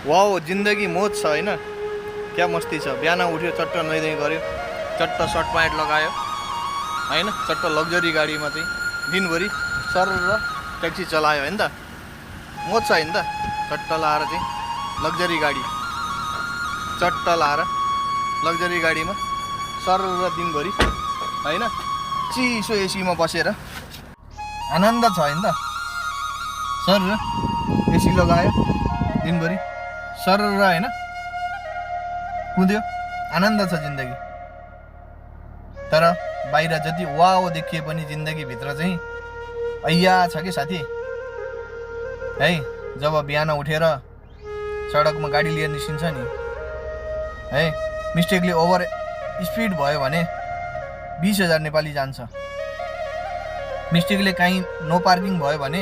Wow जिन्दगी मोज छ हैन। क्या मस्ती छ। बिहान उठ्यो चट्ट नुहाइधुवाइ गर्यो, चट्ट सर्ट प्यान्ट लगायो हैन, चट्ट लग्जरी गाडीमा चाहिँ दिनभरि सर र ट्याक्सी चलायो हैन त। मोज छ हैन त। चट्ट लाएर चाहिँ लग्जरी गाडी, चट्ट लाएर लग्जरी गाडीमा सर र दिनभरि हैन चिसो एसीमा बसेर आनन्द छ हैन त। सर र एसी लगायो दिनभरि सर र हैन कुद्यो, आनन्द छ जिन्दगी। तर बाहिर जति वाउ देखिए पनि जिन्दगीभित्र चाहिँ अय्या छ कि साथी है। जब बिहान उठेर सडकमा गाडी लिएर निस्किन्छ नि है, मिस्टेकले ओभर स्पिड भयो भने 20,000 नेपाली जान्छ। मिस्टेकले कहीँ नो पार्किङ भयो भने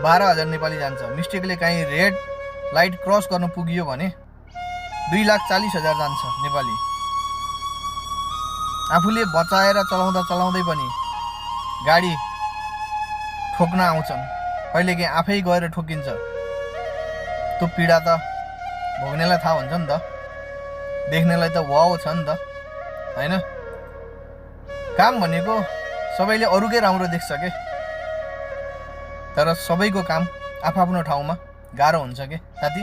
12,000 नेपाली जान्छ। मिस्टेकले कहीँ रेड लाइट क्रस गर्न पुगियो भने 2,40,000 जान्छ नेपाली। आफूले बचाएर चलाउँदै पनि गाडी ठोक्न आउँछन्, कहिलेकाहीँ आफै गएर ठोकिन्छ। त्यो पीडा त भोग्नेलाई थाहा हुन्छ नि त, देख्नेलाई त वाउ छ नि त हैन। काम भनेको सबैले अरूकै राम्रो देख्छ के, तर सबैको काम आफ्नो ठाउँमा गाह्रो हुन्छ के साथी।